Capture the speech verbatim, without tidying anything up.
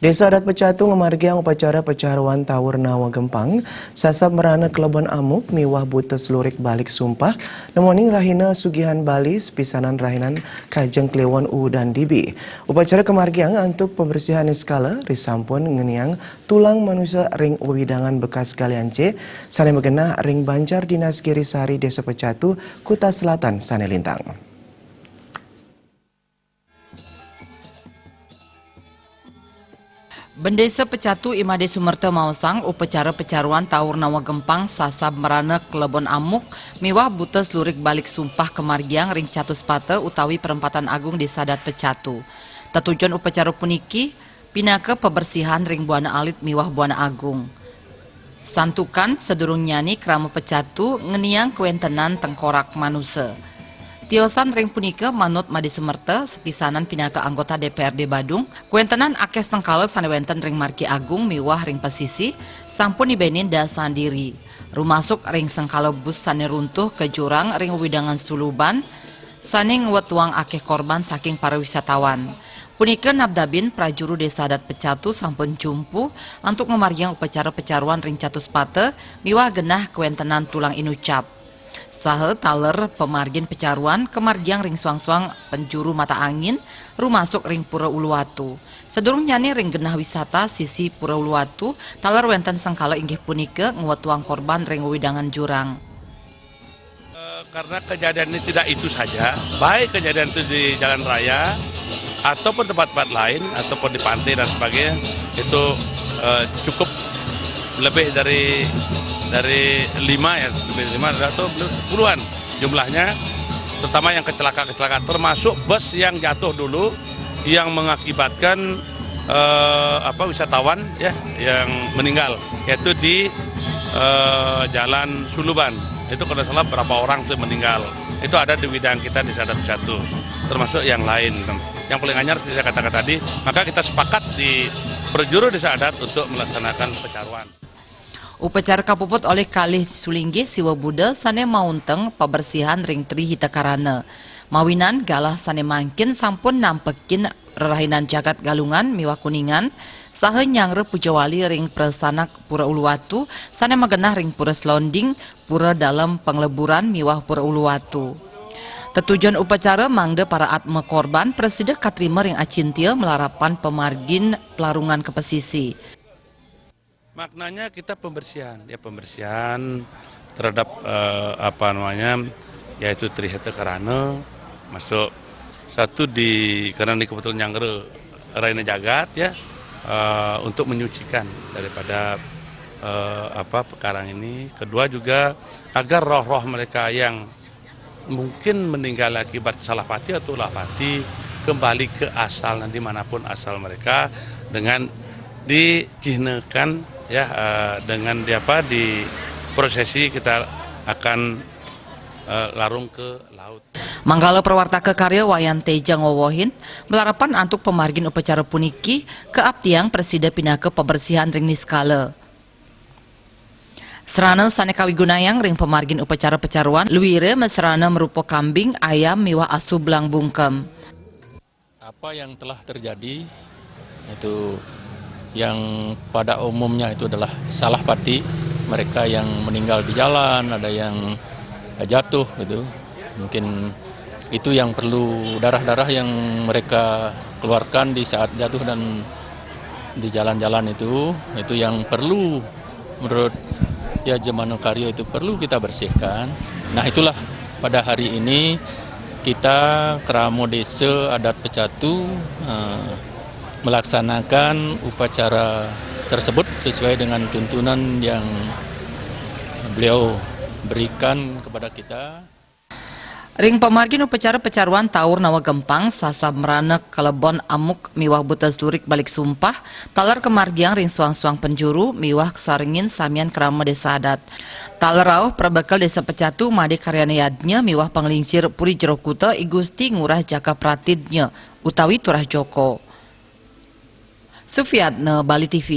Désa Adat Pecatu ngamargiang upacara pacaruan Tawur Nawa Gempang, sasab merana kelebon amuk miwah buta selurik balik sumpah, nemoning rahina sugihan Bali, sepisanan rahinan Kajeng Kliwon Uudan Dibi. Upacara kamargiang antuk pembersihan niskala, risampun ngeniang tulang manusa ring wewidangan bekas galian C, sane magenah ring Banjar Dinas Girisari, Desa Pecatu, Kuta Selatan, sane lintang. Bendesa Pecatu I Made Sumerta maosang upacara pacaruan Tawur Nawa Gempang sasab merana kelebon amuk miwah buta selurik balik sumpah kamargiang ring Catuspata utawi Perempatan Agung Desa Adat Pecatu. Tetujon upacara puniki pinaka pabersihan ring Buana Alit miwah Buana Agung. Santukan sadurung nyani krama Pecatu ngeniang kawentenan tengkorak manusa. Tiosan ring punika manut Made Sumerta, sepisanan pinaka anggota D P R D Badung, kawentenan akeh sengkala sane wenten ring Margi Agung miwah ring pasisi, sampun nibenin dasandiri. Rumasuk ring sengkala bus sane runtuh ka jurang ring wewidangan Suluban, sane ngwetuang akeh korban saking para wisatawan. Punika nabdabin prajuru Desa Adat Pecatu sampun jumpu antuk ngamargiang upacara pacaruan ring Catuspata miwah genah kawentenan tulang inucap. Saha taler pamargin pacaruan kamargiang ring suang-suang penjuru mata angin, rumasuk ring Pura Uluwatu. Sadurung nyane ring genah wisata sisi Pura Uluwatu, taler wenten sengkala inggih punika ngwetuang korban ring wewidangan jurang. Eh, karena kejadian ini tidak itu saja, baik kejadian itu di jalan raya ataupun tempat-tempat lain ataupun di pantai dan sebagainya, itu, eh, cukup lebih dari, dari lima ya, lebih lima atau puluhan jumlahnya, terutama yang kecelakaan-kecelakaan, termasuk bus yang jatuh dulu yang mengakibatkan, eh, apa, wisatawan ya yang meninggal, yaitu di, eh, Jalan Suluban. Itu kalau nggak salah berapa orang tuh meninggal. Itu ada di wewidangan kita di Desa Adat Pecatu, termasuk yang lain. Yang paling anyar seperti saya katakan tadi, maka kita sepakat di prajuru Desa Adat untuk melaksanakan pacaruan. Upacara kapuput olih kalih sulinggih Siwa Buda sane maunteng pabersihan ring Tri Hita Karana. Mawinan galah sane mangkin sampun nampekin rerahinan jagat Galungan miwah Kuningan, saha nyanggra pujawali ring prasanak Pura Uluwatu sane magenah ring Pura Selonding, Pura Dalem Pangleburan miwah Pura Uluwatu. Tetujon upacara mangda para atma korban prasida katrima ring acintia malarapan pamargin plarungan ka pasisi. Maknanya kita pembersihan, ya, pembersihan terhadap, eh, apa namanya, yaitu Tri Hita Karana, masuk satu di, karena ini kebetulan nyanggra Rahina Jagat, ya, eh, untuk menyucikan daripada, eh, apa, pekarang ini. Kedua juga agar roh-roh mereka yang mungkin meninggal akibat salah pati atau ulah pati, kembali ke asalnya, dimanapun asal mereka, dengan dicihnakan, ya, eh, dengan di apa, di prosesi kita akan, eh, larung ke laut. Manggala prawartaka karya Wayan Teja ngwewehin, malarapan antuk pamargin upacara puniki, kaaptiang prasida pinaka pabersihan ring niskala. Srana sane kawigunayang ring pamargin upacara pacaruan, luire masrana marupa kambing, ayam, miwah asu belang bungkem. Apa yang telah terjadi itu yang pada umumnya itu adalah salah pati, mereka yang meninggal di jalan, ada yang jatuh gitu. Mungkin itu yang perlu, darah-darah yang mereka keluarkan di saat jatuh dan di jalan-jalan itu, itu yang perlu menurut ya Jemana Karya itu perlu kita bersihkan. Nah, itulah pada hari ini kita Krama Desa Adat Pecatu, eh, melaksanakan upacara tersebut sesuai dengan tuntunan yang beliau berikan kepada kita. Ring pamargin upacara pacaruan Tawur Nawa Gempang, sasab merana kalebon amuk miwah buta selurik balik sumpah, taler kamargiang ring suang-suang penjuru miwah kasarengin samian krama desa adat. Taler rauh, prabekel Desa Pecatu made karyana yadnya miwah panglingsir Puri Jero Kuta I Gusti Ngurah Jaka Pratidnya utawi Turah Joko. Sufiatna, Bali T V.